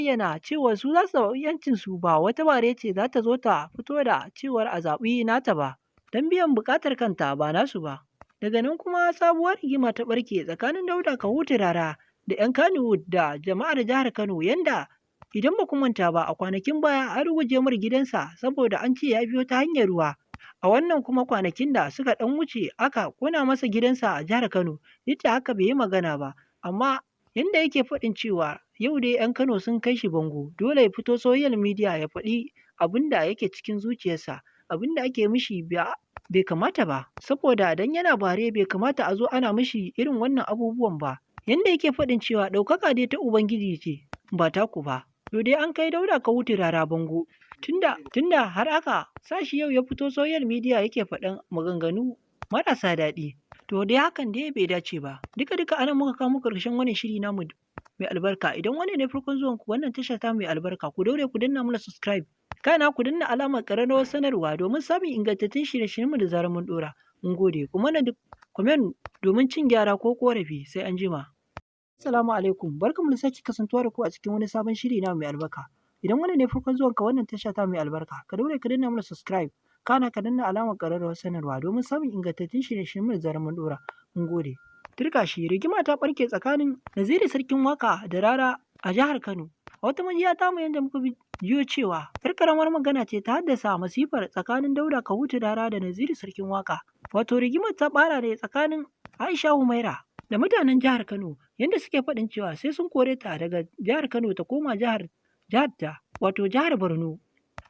Bayyana cewa su za su zaɓi 'yancinsu, ba wata bare ce za ta zo ta fito da cewar a zaɓi nata ba, don biyan buƙatar kanta ba nasu ba. Daga nan kuma sabuwar rigima ta ɓarke tsakanin Dauda Kahutu Rara da 'yan Kannywood da jama'ar jihar Kano, yanda idan ba ku manta ba, a kwanakin baya an ruguje mar gidansa saboda an ce ya biyo ta hanyar ruwa. A wannan kuma kwanakin da suka ɗan wuce aka ƙona masa gidansa a jihar Kano, duk da haka bai yi magana ba, amma yanda yake faɗin cewa yau dai 'yan Kano sun kai shi bango, dole ya fito social media ya faɗi abin da yake cikin zuciyarsa. Abin da ake mishi bai kamata ba, saboda dan yana bare bai kamata a zo ana mishi irin wannan abubuwan ba. Yanda yake faɗin cewa ɗaukaka dai ta Ubangiji ce, ba taku ba. To dai an kai Dauda Kahutu Rara bango, tunda har aka sa shi yau ya fito social media yake faɗan maganganu marasa daɗi. To dai hakan dai bai dace ba. Duka duka anan muka kawo muku ƙarshen wannan shiri namu mai albarka. Idan wannan ne farkon zuwan ku wannan tasha ta mai albarka, ku daure ku danna mana subscribe. Kana ku danna alamar ƙararrawar sanarwa domin samun ingantattun shirye-shiryenmu da zarar mun ɗora. Mun gode. Ku mana duk comment domin cin gyara ko ƙorafi. Sai an jima. Assalamu alaikum. Barkanmu da sake kasantuwa da ku a cikin wani sabon shiri na mai albarka. Idan wannan ne farkon zuwan ka wannan tasha ta mai albarka, ka daure ka danna mana subscribe. Kana ka danna alamar ƙararrawar sanarwa domin samun ingantattun shirye-shiryenmu da zarar mun ɗora. Mun gode. Turka shi, rigima ta ɓarke tsakanin Naziru Sarkin Waka da Rara a jihar Kano. A wata majiya tamu yadda muka jiyo cewa ‘yar ƙaramar magana ce ta haddasa masifar tsakanin Dauda Kahutu Rara da Naziru Sarkin Waka. Wato rigimar ta ɓara ne tsakanin Aisha Humaira da mutanen jihar Kano, yadda suke faɗin cewa sai sun kore ta daga jihar Kano ta koma jihar ta, wato jihar Borno.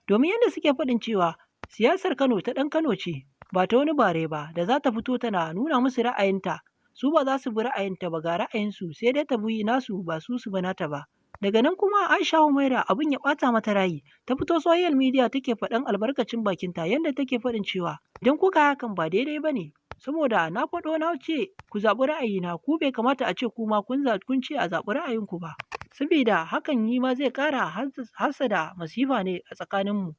Domin yadda suke faɗin cewa siyasar Kano ta ɗan Kano ce, ba ta wani bare ba da za ta fito tana nuna musu ra'ayinta. Su ba za su bi ra'ayinta ba, ga ra'ayinsu, sai dai ta bi nasu, ba su su bi nata ba. Daga nan kuma Aisha Humaira abin ya ɓata mata rai, ta fito social media take faɗan albarkacin bakinta, yanda take faɗin cewa idan kuka hakan ba daidai ba ne, saboda na faɗo na ce ku zaɓi ra'ayina, ku bai kamata a ce ku ma kun ce a zaɓi ra'ayinku ba, saboda hakan yi ma zai ƙara hassada masifa ne a tsakaninmu.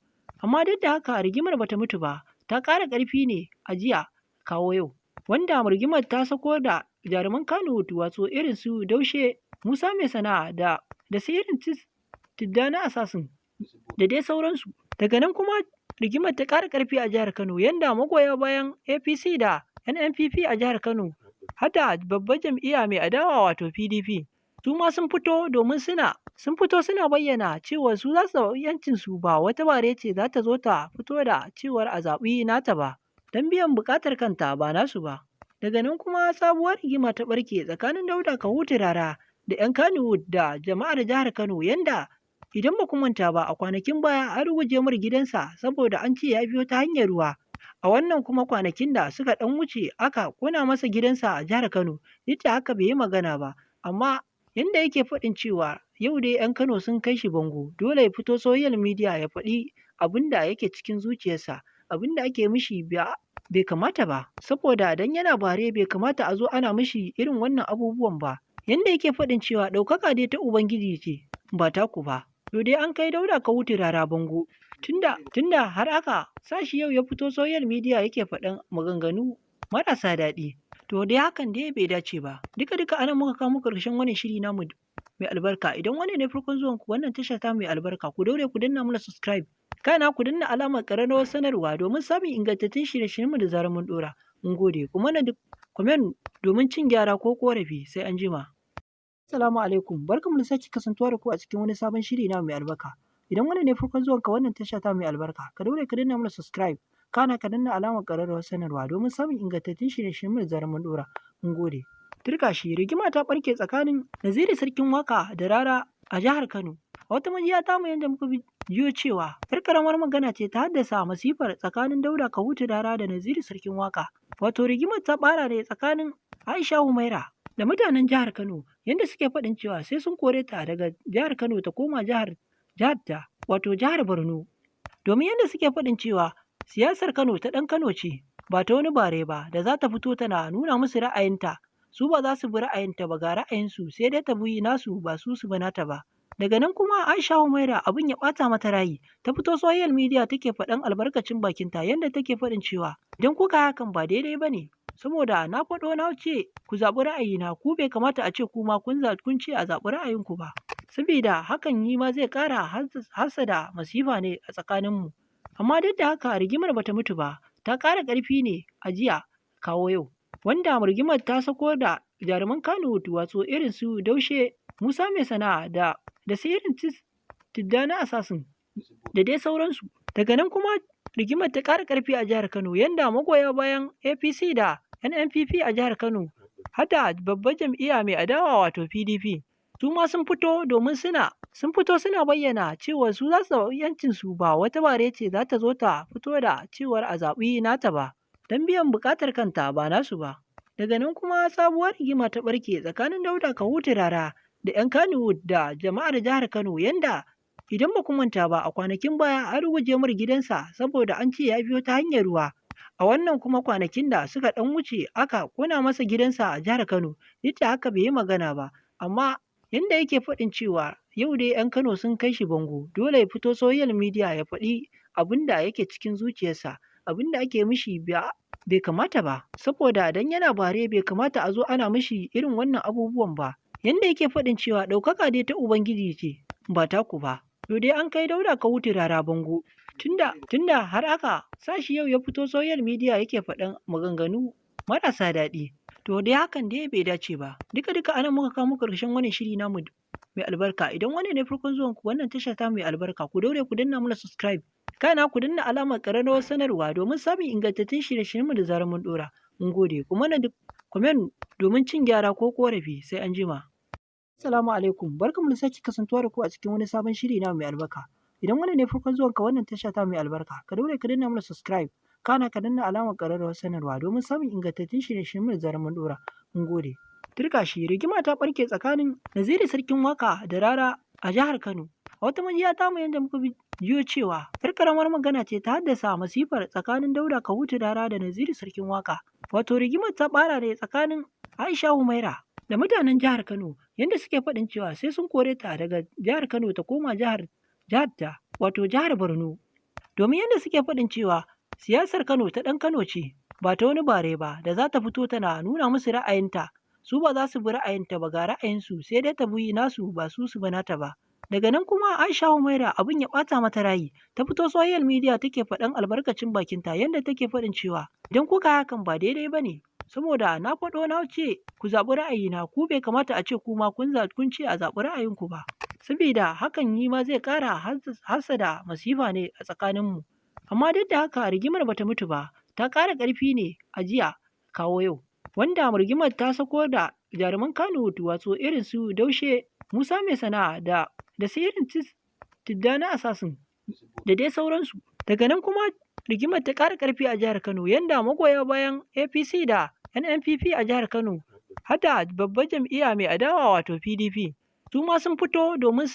Amma duk da haka rigimar bata mutu ba, ta ƙara ƙarfi ne a jiya kawo yau, wanda rigimar ta sako da jaruman Kannywood, wato irin su Daushe, Musa Mai Sana'a da su irin Tijjani Assassin da dai sauransu. Daga nan kuma rigimar ta ƙara ƙarfi a jihar Kano, yanda magoya bayan APC da NNPP a jihar Kano, har da babbar jam'iyya mai adawa, wato PDP, su ma sun fito domin sun fito suna bayyana cewa su za su zaɓi 'yancinsu, ba wata bare ce za ta zo ta fito da cewar a zaɓi nata ba, don biyan buƙatar kanta ba nasu ba. Daga nan kuma sabuwar rigima ta ɓarke tsakanin Dauda Kahutu Rara da 'yan Kannywood da jama'ar jihar Kano, yanda idan ba ku manta ba, a kwanakin baya an ruguje mar gidansa saboda an ce ya biyo ta hanyar ruwa. A wannan kuma kwanakin da suka ɗan wuce aka ƙona masa gidansa a jihar Kano, duk da haka bai yi magana ba, amma yanda yake faɗin cewa yau dai 'yan Kano sun kai shi bango, dole ya fito social media ya faɗi abin da yake cikin zuciyarsa. Abin da ake mishi bai kamata ba, saboda dan yana bare bai kamata a zo ana mishi irin wannan abubuwan ba. Yanda yake faɗin cewa ɗaukaka dai ta Ubangiji ce, ba taku ba. To dai an kai Dauda Kahutu Rara bango, tunda har aka sa shi yau ya fito social media yake faɗan maganganu marasa daɗi. To dai hakan dai bai dace ba. Duka duka anan muka kawo muku ƙarshen wannan shiri namu mai albarka. Idan wannan ne farkon zuwan ku wannan tasha ta mai albarka, ku daure ku danna mana subscribe. Kana ku danna alamar ƙararrawar sanarwa domin samun ingantattun shirye-shiryenmu da zarar mun ɗora. Mun gode. Ku mana duk comment domin cin gyara ko ƙorafi. Sai an jima. Assalamu alaikum. Barkanmu da sake kasantuwa da ku a cikin wani sabon shiri na mai albarka. Idan wannan ne farkon zuwan ka wannan tasha ta mai albarka, ka daure ka danna mana subscribe. Kana ka danna alamar ƙararrawar sanarwa domin samun ingantattun shirye-shiryenmu da zarar mun ɗora. Mun gode. Turka shi, rigima ta ɓarke tsakanin Naziru Sarkin Waka da Rara a jihar Kano. A wata majiya tamu yadda muka jiyo cewa ‘yar ƙaramar magana ce ta haddasa masifar tsakanin Dauda Kahutu Rara da Naziru Sarkin Waka. Wato rigimar ta ɓara ne tsakanin Aisha Humaira da mutanen jihar Kano, yanda suke faɗin cewa sai sun kore ta daga jihar Kano ta koma jihar ta, wato jihar Borno. Domin yadda suke faɗin cewa siyasar Kano ta ɗan Kano ce, ba ta wani bare ba da za ta fito tana nuna musu ra'ayinta. Su ba za su bi ra'ayinta ba, ga ra'ayinsu, sai dai ta bi nasu, ba su su bi nata ba. Daga nan kuma Aisha Humaira abin ya ɓata mata rai, ta fito social media take faɗan albarkacin bakinta, yanda take faɗin cewa idan kuka hakan ba daidai ba ne, saboda na faɗo na ce ku zaɓi ra'ayina, ku bai kamata a ce ku ma kun ce a zaɓi ra'ayinku ba, Sabida hakan yi ma zai ƙara hassada masifa ne a tsakaninmu. Amma duk da haka rigimar bata mutu ba, ta ƙara ƙarfi ne a jiya kawo yau. Wanda rigimar ta sako da jaruman Kannywood wato irin su Daushe, Musa Mai Sana'a da su irin Tijjani Assassin da dai sauransu. Daga nan kuma rigimar ta ƙara ƙarfi a jihar Kano, yanda magoya bayan APC da NNPP a jihar Kano, har da babbar jam'iyya mai adawa wato PDP, su ma sun fito domin sun fito suna bayyana cewa su za su zaɓi 'yancinsu, ba wata bare ce za ta zo ta fito da cewar a zaɓi nata ba don biyan buƙatar kanta, ba nasu ba. Daga nan kuma sabuwar rigima ta ɓarke tsakanin Dauda Kahutu Rara da 'yan Kannywood da jama'ar jihar Kano, yanda idan ba ku manta ba, a kwanakin baya an ruguje mar gidansa saboda an ce ya biyo ta hanyar ruwa. A wannan kuma kwanakin da suka ɗan wuce aka ƙona masa gidansa a jihar Kano, duk da haka bai yi magana ba, amma yanda yake faɗin cewa yau dai 'yan Kano sun kai shi bango, dole ya fito social media ya faɗi abin da yake cikin zuciyarsa. Abin da ake mishi bai kamata ba, saboda dan yana bare bai kamata a zo ana mishi irin wannan abubuwan ba. Yanda yake faɗin cewa ɗaukaka dai ta Ubangiji ce, ba taku ba. To dai an kai Dauda Kahutu Rara bango, tunda har aka sa shi yau ya fito social media yake faɗan maganganu marasa daɗi. To dai hakan dai bai dace ba. Duka duka anan muka kawo muku ƙarshen wannan shiri namu mai albarka. Idan wannan ne farkon zuwan ku wannan tasha ta mai albarka, ku daure ku danna mana subscribe. Kana ku danna alamar ƙararrawar sanarwa domin samun ingantattun shirye-shiryenmu da zarar mun ɗora. Mun gode. Ku mana duk comment domin cin gyara ko ƙorafi. Sai an jima. Assalamu alaikum. Barkanmu da sake kasantuwa da ku a cikin wani sabon shiri na mai albarka. Idan wannan ne farkon zuwanka wannan tasha ta mai albarka, ka daure ka danna mana subscribe. Kana ka danna alamar ƙararrawar sanarwa domin samun ingantattun shirye-shiryenmu da zarar mun ɗora. Mun gode. Turka shi, rigima ta ɓarke tsakanin Naziru Sarkin Waka da Rara a jihar Kano. A wata majiya tamu yadda muka jiyo cewa ‘yar ƙaramar magana ce ta haddasa masifar tsakanin Dauda Kahutu Rara da Naziru Sarkin Waka. Wato rigimar ta ɓara ne tsakanin Aisha Humaira da mutanen jihar Kano, yadda suke faɗin cewa sai sun kore ta daga jihar Kano ta koma jihar ta, wato jihar Borno. Domin yadda suke faɗin cewa siyasar Kano ta ɗan Kano ce, ba ta wani bare ba da za ta fito tana nuna musu ra'ayinta. Su ba za su bi ra'ayinta ba, ga ra'ayinsu, sai dai ta bi nasu, ba su su bi nata ba. Daga nan kuma Aisha Humaira abin ya ɓata mata rai, ta fito social media take faɗan albarkacin bakinta, yadda take faɗin cewa idan kuka hakan ba daidai ba ne, saboda na faɗo na ce ku zaɓi ra'ayina, ku bai kamata a ce kuma kun ce a zaɓi ra'ayinku ba. Sabida hakan yi ma zai ƙara hassada masifa ne a tsakaninmu. Amma duk da haka rigimar bata mutu ba, ta ƙara ƙarfi ne a jiya kawo yau. Wanda rigimar ta sako da jaruman Kannywood wato irin su Daushe, Musa Mai Sana'a da su irin Tijjani Assassin da dai sauransu. Daga nan kuma rigimar ta ƙara ƙarfi a jihar Kano, yanda magoya bayan APC da NNPP a jihar Kano, har da babbar jam'iyya mai adawa wato PDP, su ma sun fito domin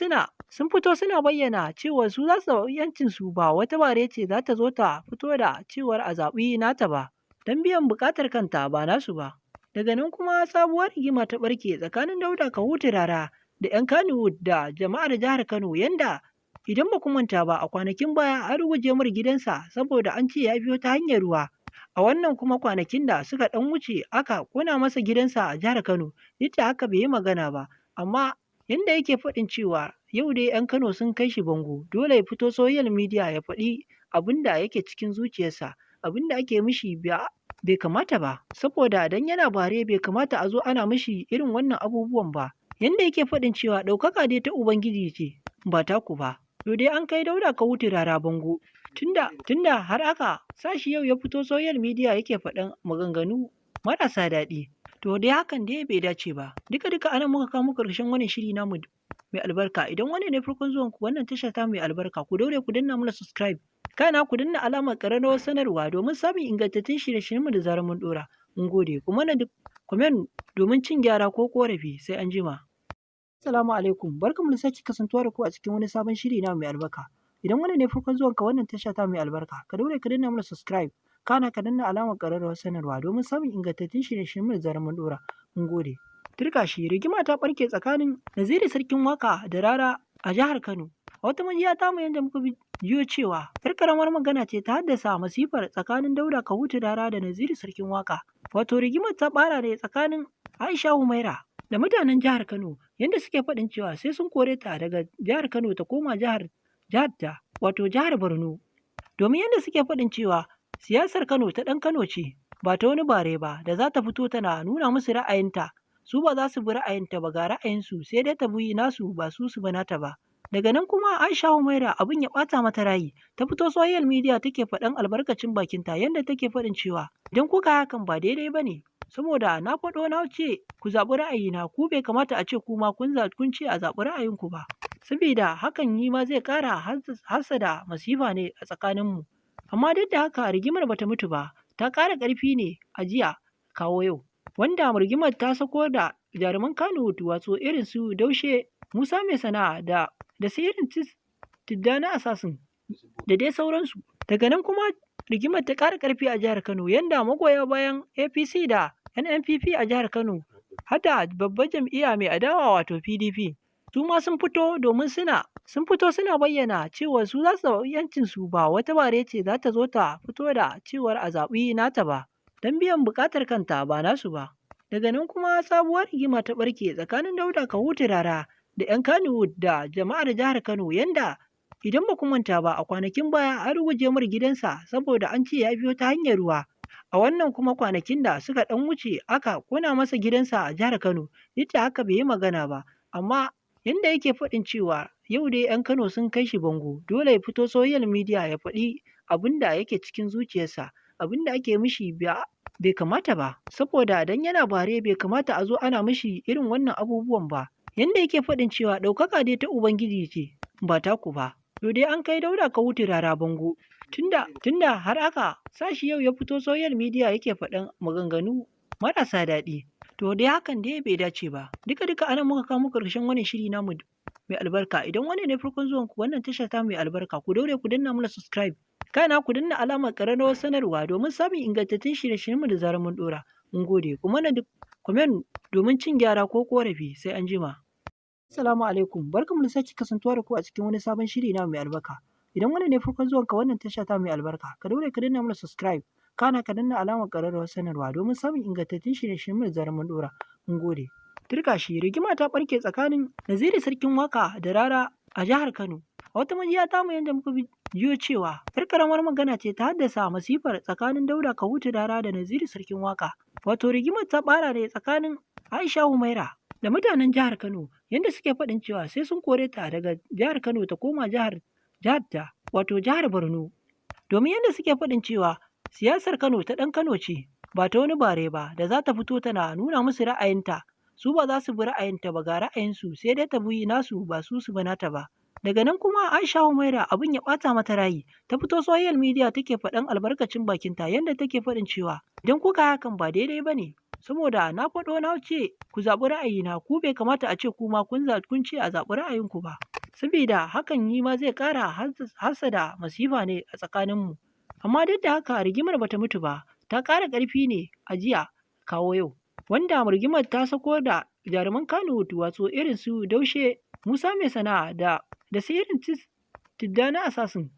sun fito suna bayyana cewa su za su zaɓi 'yancinsu, ba wata bare ce za ta zo ta fito da cewar a zaɓi nata ba don biyan buƙatar kanta, ba nasu ba. Daga nan kuma sabuwar rigima ta ɓarke tsakanin Dauda Kahutu Rara da 'yan Kannywood da jama'ar jihar Kano, yanda idan ba ku manta ba, a kwanakin baya an ruguje mar gidansa saboda an ce ya biyo ta hanyar ruwa. A wannan kuma kwanakin da suka ɗan wuce aka ƙona masa gidansa a jihar Kano, duk da haka bai yi magana ba, amma yanda yake faɗin cewa yau dai 'yan Kano sun kai shi bango, dole ya fito social media ya faɗi abin da yake cikin zuciyarsa. Abin da ake mishi bai kamata ba, saboda dan yana bare bai kamata a zo ana mishi irin wannan abubuwan ba. Yanda yake faɗin cewa ɗaukaka dai ta Ubangiji ce, ba taku ba. To dai an kai Dauda Kahutu Rara bango, tunda har aka sa shi yau ya fito social media yake faɗan maganganu marasa daɗi. To dai hakan dai bai dace ba. Duka duka anan muka kawo muku ƙarshen wannan shiri namu mai albarka. Idan wannan ne farkon zuwan ku wannan tasha ta mai albarka, ku daure ku danna mana subscribe. Kana ku danna alamar ƙararrawar sanarwa domin samun ingantattun shirye-shiryenmu da zarar mun ɗora. Mun gode. Ku mana duk comment domin cin gyara ko ƙorafi. Sai an jima. Assalamu alaikum. Barkanmu da sake kasantuwa da ku a cikin wani sabon shiri na mai albarka. Idan wannan ne farkon zuwanka wannan tasha ta mai albarka, ka daure ka danna mana subscribe. Kana ka danna alamar ƙararrawar sanarwa domin samun ingantattun shirye-shiryenmu da zarar mun ɗora. Mun gode. Turka shi, rigima ta ɓarke tsakanin Naziru Sarkin Waka da Rara a jihar Kano. A wata majiya tamu yadda muka jiyo cewa ‘yar ƙaramar magana ce ta haddasa masifar tsakanin Dauda Kahutu Rara da Naziru Sarkin Waka. Wato rigimar ta ɓara ne tsakanin Aisha Humaira da mutanen jihar Kano, yadda suke faɗin cewa sai sun kore ta daga jihar Kano ta koma jihar ta, wato jihar Borno. Domin yadda suke faɗin cewa siyasar Kano ta ɗan Kano ce, ba ta wani bare ba da za ta fito tana nuna musu ra'ayinta. Su ba za su bi ra'ayinta ba, ga ra'ayinsu, sai dai ta bi nasu, ba su su bi nata ba. Daga nan kuma Aisha Humaira abin ya ɓata mata rai, ta fito social media take faɗan albarkacin bakinta, yadda take faɗin cewa idan kuka hakan ba daidai ba ne, saboda na faɗo na ce ku zaɓi ra'ayina, ku bai kamata a ce kuma kun ce a zaɓi ra'ayinku ba, saboda hakan yi ma zai ƙara hassada masifa ne a tsakaninmu. Amma duk da haka rigimar bata mutu ba, ta ƙara ƙarfi ne a jiya kawo yau, wanda rigimar ta sako da jaruman Kannywood, wato irin su Daushe, Musa Mai Sana'a, da su irin Tijjani Assassin da dai sauransu. Daga nan kuma rigimar ta ƙara ƙarfi a jihar Kano, yanda magoya bayan APC da NNPP a jihar Kano, har da babbar jam'iyya mai adawa wato PDP, su ma sun fito domin sun fito suna bayyana cewa su za su zaɓi 'yancinsu, ba wata bare ce za ta zo ta fito da cewar a zaɓi nata ba don biyan buƙatar kanta, ba nasu ba. Daga nan kuma sabuwar rigima ta ɓarke tsakanin Dauda Kahutu Rara da 'yan Kannywood da jama'ar jihar Kano, yanda idan ba ku manta ba, a kwanakin baya an ruguje mar gidansa saboda an ce ya biyo ta hanyar ruwa. A wannan kuma kwanakin da suka ɗan wuce aka ƙona masa gidansa a jihar Kano, duk da haka bai yi magana ba, amma yanda yake faɗin cewa yau dai 'yan Kano sun kai shi bango, dole ya fito social media ya faɗi abin da yake cikin zuciyarsa. Abin da ake mishi bai kamata ba, saboda dan yana bare bai kamata a zo ana mishi irin wannan abubuwan ba. Yanda yake faɗin cewa ɗaukaka dai ta Ubangiji ce, ba taku ba. To dai an kai Dauda Kahutu Rara bango, tunda har aka sa shi yau ya fito social media yake faɗan maganganu marasa daɗi. To dai hakan dai bai dace ba. Duka duka anan muka kawo muku ƙarshen wannan shiri namu mai albarka. Idan wannan ne farkon zuwan ku wannan tasha ta mai albarka, ku daure ku danna mana subscribe, kana ku danna alamar ƙararrawar sanarwa domin samun ingantattun shirye-shiryenmu da zarar mun ɗora. Mun gode. Ku mana duk comment domin cin gyara ko ƙorafi. Sai an jima. Assalamu alaikum, barkanmu da sake kasantuwa da ku a cikin wani sabon shiri na mai albarka. Idan wannan ne farkon zuwanka wannan tasha ta mai albarka, ka daure ka danna mana subscribe, kana ka danna alamar ƙararrawar sanarwa domin samun ingantattun shirye-shiryenmu da zarar mun ɗora. Mun gode. Turka shi, rigima ta ɓarke tsakanin Naziru Sarkin Waka da Rara a jihar Kano. A wata majiya tamu yadda muka jiyo cewa ‘yar ƙaramar magana ce ta haddasa masifar tsakanin Dauda Kahutu Rara da Naziru Sarkin Waka. Wato rigimar ta ɓara ne tsakanin Aisha Humaira da mutanen jihar Kano, yadda suke faɗin cewa sai sun kore ta daga jihar Kano ta koma jihar ta, wato jihar Borno. Domin yadda suke faɗin cewa siyasar Kano ta ɗan Kano ce, ba ta wani bare ba da za ta fito tana nuna musu ra'ayinta. Su ba za su bi ra'ayinta ba, ga ra'ayinsu, sai dai ta bi nasu, ba su su bi nata ba. Daga nan kuma Aisha Humaira abin ya ɓata mata rai, ta fito social media take faɗan albarkacin bakinta, yadda take faɗin cewa idan kuka hakan ba daidai ba ne, saboda na faɗo na ce ku zaɓi ra'ayina, ku bai kamata a ce kuma kun ce a zaɓi ra'ayinku ba, saboda hakan yi ma zai ƙara hassada masifa ne a tsakaninmu. Amma duk da haka rigimar bata mutu ba, ta ƙara ƙarfi ne a jiya kawo yau, wanda rigimar ta sako da jaruman Kannywood, wato irin su Daushe, Musa Mai Sana'a, da su irin Tijjani Assassin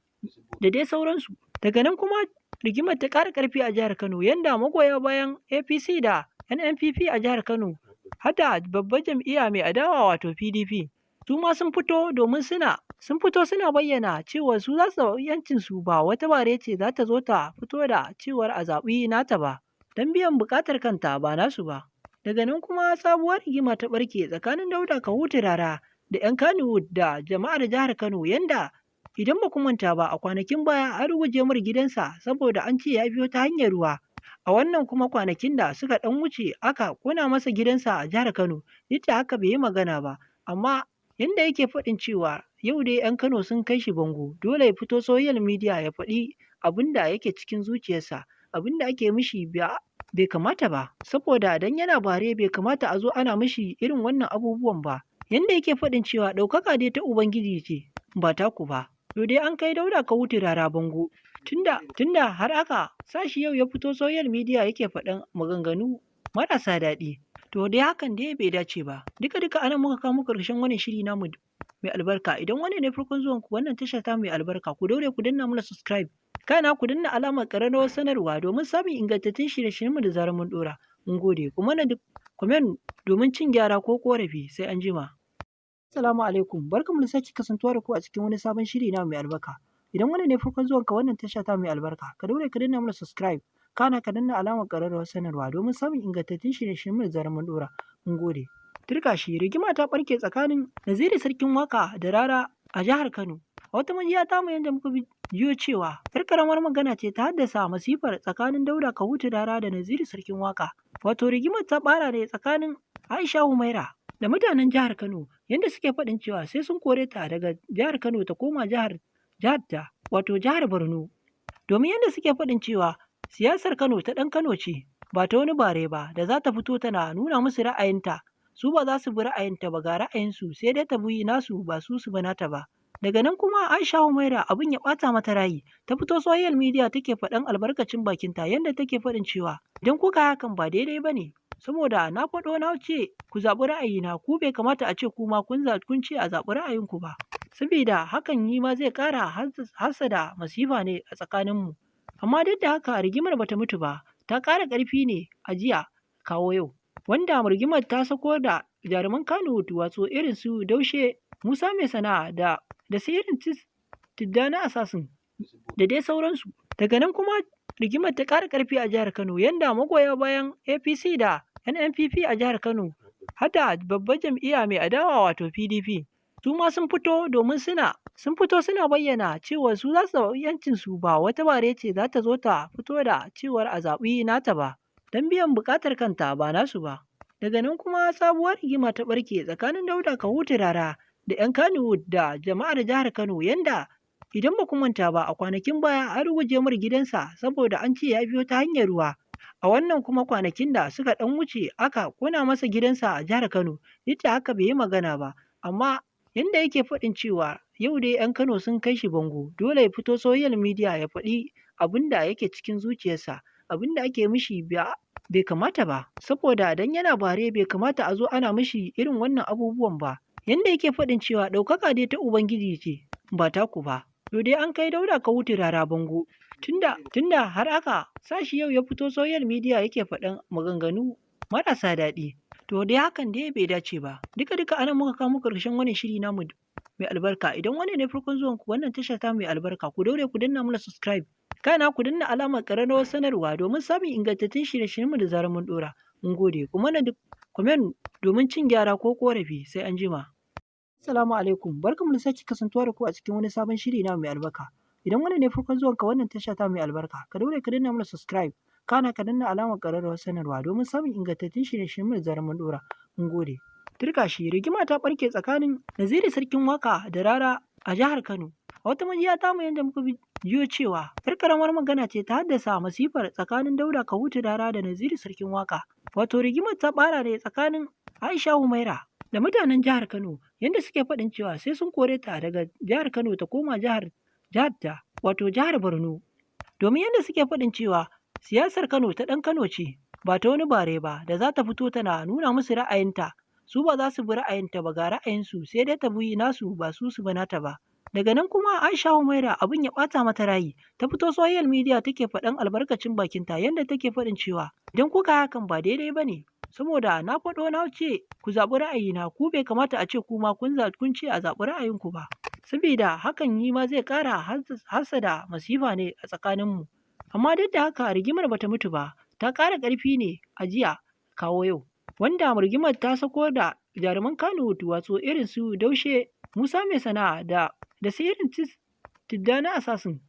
da dai sauransu. Daga nan kuma rigimar ta ƙara ƙarfi a jihar Kano, yanda magoya bayan APC da NNPP a jihar Kano, har da babbar jam'iyya mai adawa wato PDP, su ma sun fito domin sun fito suna bayyana cewa su za su zaɓi 'yancinsu, ba wata bare ce za ta zo ta fito da cewar a zaɓi nata ba don biyan buƙatar kanta, ba nasu ba. Daga nan kuma sabuwar rigima ta ɓarke tsakanin Dauda Kahutu Rara da 'yan Kannywood da jama'ar jihar Kano, yanda idan ba ku manta ba, a kwanakin baya an ruguje mar gidansa saboda an ce ya biyo ta hanyar ruwa. A wannan kuma kwanakin da suka ɗan wuce aka ƙona masa gidansa a jihar Kano, duk da haka bai yi magana ba, amma yanda yake faɗin cewa yau dai 'yan Kano sun kai shi bango, dole ya fito social media ya faɗi abin da yake cikin zuciyarsa. Abin da ake mishi bai kamata ba, saboda dan yana bare bai kamata a zo ana mishi irin wannan abubuwan ba. Yanda yake faɗin cewa ɗaukaka dai ta Ubangiji ce, ba taku ba. To dai an kai Dauda Kahutu Rara bango, tunda har aka sa shi yau ya fito social media yake faɗan maganganu marasa daɗi. To dai hakan dai bai dace ba. Duka duka anan muka kawo muku ƙarshen wannan shiri namu mai albarka. Idan wannan ne farkon zuwan ku wannan tasha ta mai albarka, ku daure ku danna mana subscribe, kana ku danna alamar ƙararrawar sanarwa domin samun ingantattun shirye-shiryenmu da zarar mun ɗora. Mun gode. Ku mana duk comment domin cin gyara ko ƙorafi, sai an jima. Assalamu alaikum, barkanmu da sake kasantuwa da ku a cikin wani sabon shiri na mai albarka. Idan wannan ne farkon zuwanka wannan tasha ta mai albarka, ka daure ka danna mana subscribe, kana ka danna alamar ƙararrawar sanarwa domin samun ingantattun shirye-shiryen da zarar mun ɗora. Mun gode. Turka shi, rigima ta ɓarke tsakanin Naziru Sarkin Waka da Rara a jihar Kano. A wata majiya tamu yadda muka jiyo cewa ‘yar ƙaramar magana ce ta haddasa masifar tsakanin Dauda Kahutu Rara da Naziru Sarkin Waka. Wato rigimar ta ɓara ne tsakanin Aisha Humaira da mutanen jihar Kano, yadda suke faɗin cewa sai sun kore ta daga jihar Kano ta koma jihar ta, wato jihar Borno. Domin yadda suke faɗin cewa siyasar Kano ta ɗan Kano ce, ba ta wani bare ba da za ta fito tana nuna musu ra'ayinta. Su ba za su bi ra'ayinta ba, ga ra'ayinsu, sai dai ta bi nasu, ba su su bi nata ba. Daga nan kuma Aisha Humaira abin ya ɓata mata rai, ta fito social media take faɗan albarkacin bakinta, yadda take faɗin cewa idan kuka hakan ba daidai ba ne, saboda na faɗo na ce ku zaɓi ra'ayina, ku bai kamata a ce kuma kun ce a zaɓi ra'ayinku ba, saboda hakan ni ma zai ƙara hassada masifa ne a tsakaninmu. Amma duk da haka rigimar bata mutu ba, ta ƙara ƙarfi ne a jiya kawo yau, wanda rigimar ta sako da jaruman Kannywood, wato irin su Daushe, Musa Mai Sana'a da su irin Tijjani Assassin da dai sauransu. Daga nan kuma rigimar ta ƙara ƙarfi a jihar Kano, yanda magoya bayan APC da NNPP a jihar Kano, har da babbar jam'iyya mai adawa wato PDP, su ma sun fito domin sun fito suna bayyana cewa su za su zaɓi ‘yancinsu, ba wata bare ce za ta zo ta fito da cewar a zaɓi nata ba don biyan buƙatar kanta, ba nasu ba. Daga nan kuma sabuwar rigima ta ɓarke tsakanin Dauda Kahutu Rara da ‘yan Kannywood da jama'ar jihar Kano, yanda idan ba ku manta ba a kwanakin baya an ruguje mar gidansa saboda an ce ya biyo ta hanyar ruwa. A wannan kuma kwanakin da suka ɗan wuce aka ƙona masa gidansa a jihar Kano, duk da haka bai yi magana ba, amma yanda yake faɗin cewa yau dai ‘yan Kano sun kai shi bango, dole ya fito social media ya faɗi abin da yake cikin zuciyarsa, abin da ake mishi bai kamata ba, saboda dan yana bare bai kamata a zo ana mishi irin wannan abubuwan ba. Yanda yake faɗin cewa ɗaukaka dai ta Ubangiji ce ba taku ba. To dai an kai Dauda Kahutu Rara bango, tunda har aka sa shi yau ya fito social media yake faɗan maganganu marasa daɗi. To dai hakan dai bai dace ba. Duka duka anan muka kawo muku ƙarshen wannan shiri namu mai albarka. Idan wannan ne farkon zuwan ku wannan tasha ta mai albarka, ku daure ku danna mana subscribe, kana ku danna alamar ƙararrawar sanarwa domin samun ingantattun shirye-shiryenmu da zarar mun ɗora. Mun gode. Ku mana duk comment domin cin gyara ko ƙorafi, sai an jima. Assalamu alaikum, barkanmu da sake kasantuwa da ku a cikin wani sabon shiri na mai albarka. Idan wannan ne farkon zuwanka wannan tasha ta mai albarka, ka daure ka danna mana subscribe, kana ka danna alamar ƙararrawar sanarwa domin samun ingantattun shirye-shiryenmu da zarar mun ɗora. Mun gode. Turka shi, rigima ta ɓarke tsakanin Naziru Sarkin Waka da Rara a jihar Kano. A wata majiya tamu yadda muka jiyo cewa ‘yar ƙaramar magana ce ta haddasa masifar tsakanin Dauda Kahutu Rara da Naziru Sarkin Waka. Wato rigimar ta ɓara ne tsakanin Aisha Humaira da mutanen jihar Kano, yadda suke faɗin cewa sai sun kore ta daga jihar Kano ta koma jihar ta, wato jihar Borno. Domin yadda suke faɗin cewa siyasar Kano ta ɗan Kano ce, ba ta wani bare ba da za ta fito tana nuna musu ra'ayinta. Su ba za su bi ra'ayinta ba, ga ra'ayinsu, sai dai ta bi nasu, ba su su bi nata ba. Daga nan kuma Aisha Humaira abin ya ɓata mata rai, ta fito social media take faɗan albarkacin bakinta, yanda take faɗin cewa idan kuka hakan ba daidai ba ne, saboda na faɗo na ce ku zaɓi ra'ayina, ku bai kamata a ce kuma kun ce a zaɓi ra'ayinku ba, saboda hakan ni ma zai ƙara hassada masifa ne a tsakaninmu. Amma duk da haka rigimar bata mutu ba, ta ƙara ƙarfi ne a jiya kawo yau, wanda rigimar ta sako da jaruman Kannywood, wato irin su Daushe, Musa Mai Sana'a da su irin Tijjani Assassin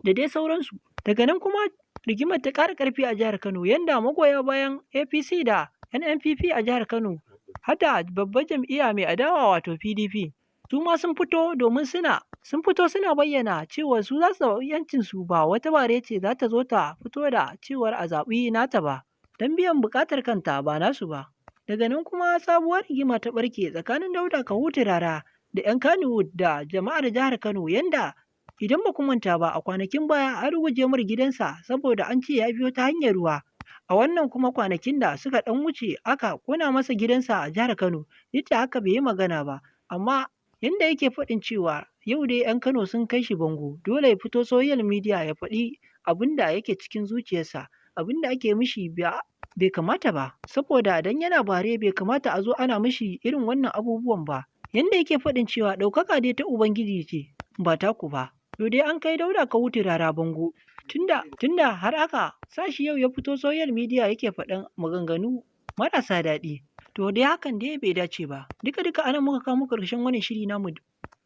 da dai sauransu. Daga nan kuma rigimar ta ƙara ƙarfi a jihar Kano, yanda magoya bayan APC da NNPP a jihar Kano, har da babbar jam'iyya mai adawa wato PDP, su ma sun fito domin sun fito suna bayyana cewa su za su zaɓi ‘yancinsu, ba wata bare ce za ta zo ta fito da cewar a zaɓi nata ba don biyan buƙatar kanta, ba nasu ba. Daga nan kuma sabuwar rigima ta ɓarke tsakanin Dauda Kahutu Rara da ‘yan Kannywood da jama'ar jihar Kano, yanda idan ba ku manta ba a kwanakin baya an ruguje mar gidansa saboda an ce ya biyo ta hanyar ruwa. A wannan kuma kwanakin da suka ɗan wuce aka ƙona masa gidansa a jihar Kano, duk da haka bai yi magana ba, amma yanda yake faɗin cewa yau dai 'yan Kano sun kai shi bango, dole ya fito social media ya faɗi abin da yake cikin zuciyarsa, abin da ake mishi bai Bai kamata ba, saboda dan yana bare bai kamata a zo ana mishi irin wannan abubuwan ba. Yanda yake faɗin cewa ɗaukaka dai ta Ubangiji ce, ba taku ba. To dai an kai Dauda Kahutu Rara bango. Tunda har aka sa shi yau ya fito social media yake faɗan maganganu marasa daɗi. To dai hakan dai bai dace ba. Duka duka anan muka kawo muku ƙarshen wannan shiri namu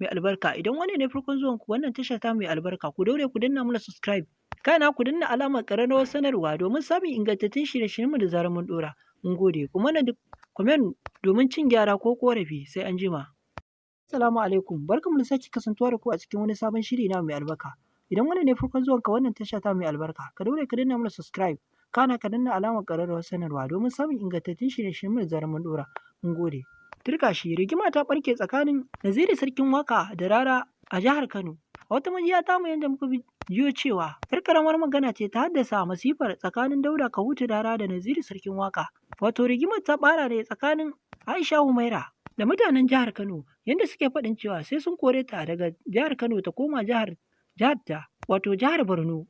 mai albarka. Idan wannan ne farkon zuwan ku wannan tasha ta mai albarka, ku daure ku danna mana subscribe. Kana ku danna alamar ƙararrawar sanarwa domin samun ingantattun shirye-shiryenmu da zarar mun ɗora. Mun gode. Ku mana duk comment domin cin gyara ko ƙorafi. Sai an jima. Assalamu alaikum. Barkanmu da sake kasantuwa da ku a cikin wani sabon shiri na mai albarka. Idan wannan ne farkon zuwan ka wannan tasha ta mai albarka, ka daure ka danna mana subscribe. Kana ka danna alamar ƙararrawar sanarwa domin samun ingantattun shirye-shiryenmu da zarar mun ɗora. Mun gode. Turƙashi, rigima ta ɓarke tsakanin Naziru Sarkin Waƙa da Rara a jihar Kano. A wata majiya tamu yadda muka jiyo cewa ‘yar ƙaramar magana ce ta haddasa masifar tsakanin Dauda Kahutu Rara da Naziru Sarkin Waƙa. Wato rigimar ta ɓara ne tsakanin Aisha Humaira da mutanen jihar Kano, yadda suke faɗin cewa sai sun kore ta daga jihar Kano ta koma jihar ta, wato jihar Borno.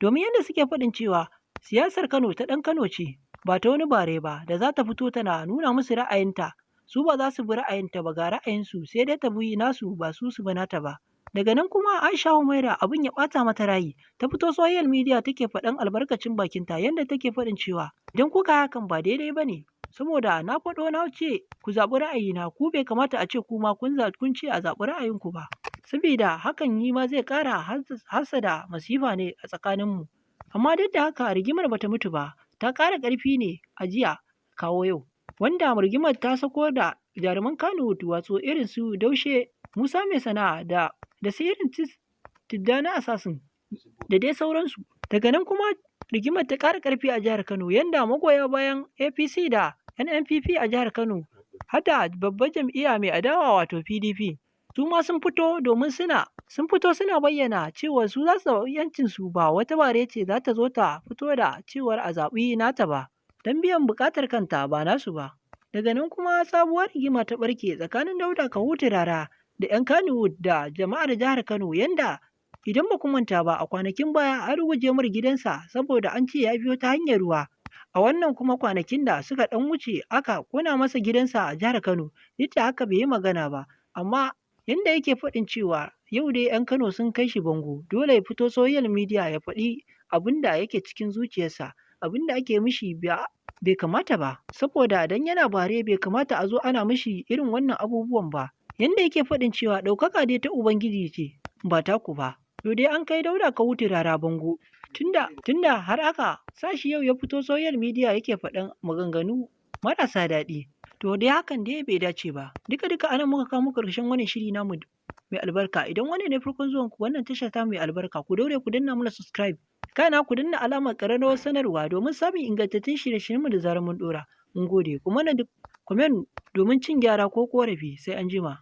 Domin yadda suke faɗin cewa siyasar Kano ta ɗan Kano ce, ba ta wani bare ba da za ta fito tana nuna musu ra'ayinta. Su ba za su bi ra'ayinta ba, ga ra'ayinsu, sai dai ta bi nasu, ba su su bi nata ba. Daga nan kuma Aisha Humaira abin ya ɓata mata rai, ta fito social media take faɗan albarkacin bakinta, yadda take faɗin cewa idan kuka hakan ba daidai ba ne, saboda na faɗo na ce ku zaɓi ra'ayina, ku bai kamata a ce kuma kun ce a zaɓi ra'ayinku ba. Saboda hakan yi ma zai ƙara hassada masifa ne a tsakaninmu. Amma duk da haka rigimar bata mutu ba, ta ƙara ƙarfi ne a jiya kawo yau. Wanda rigimar ta sako da jaruman Kannywood, wato irin su Daushe, Musa Mai Sana'a da su irin Tijjani Assassin da dai sauransu. Daga nan kuma rigimar ta ƙara ƙarfi a jihar Kano, yanda magoya bayan APC da NNPP a jihar Kano, har da babbar jam'iyya mai adawa, wato PDP, su ma sun fito domin sun fito suna bayyana cewa su za su zaɓi ‘yancinsu, ba wata bare ce za ta zo ta fito da cewar a zaɓi nata ba don biyan buƙatar kanta, ba nasu ba. Daga nan kuma sabuwar rigima ta ɓarke tsakanin Dauda Kahutu Rara da ‘yan Kannywood da jama'ar jihar Kano, yanda idan ba ku manta ba, a kwanakin baya an ruguje mar gidansa saboda an ce ya biyo ta hanyar ruwa. A wannan kuma kwanakin da suka ɗan wuce aka ƙona masa gidansa a jihar Kano, duk da haka bai yi magana ba. Amma yanda yake faɗin cewa yau dai ‘yan Kano sun kai shi bango, dole ya fito social media ya faɗi abin da yake cikin zuciyarsa. Abin da ake mishi bai kamata ba, saboda dan yana bare bai kamata a zo ana mishi irin wannan abubuwan ba. Yanda yake faɗin cewa ɗaukaka dai ta Ubangiji ce, ba taku ba. To dai an kai Dauda Kahutu Rara bango. Tunda har aka sa shi yau ya fito social media yake faɗan maganganu marasa daɗi. To dai hakan dai bai dace ba. Duka duka anan muka kawo muku ƙarshen wannan shiri namu mai albarka. Idan wannan ne farkon zuwan ku wannan tasha ta mai albarka, ku daure ku danna mana subscribe. Kana ku danna alamar ƙararrawar sanarwa domin samun ingantattun shirye-shiryenmu da zarar mun ɗora. Mun gode. Ku mana duk comment domin cin gyara ko ƙorafi. Sai an jima.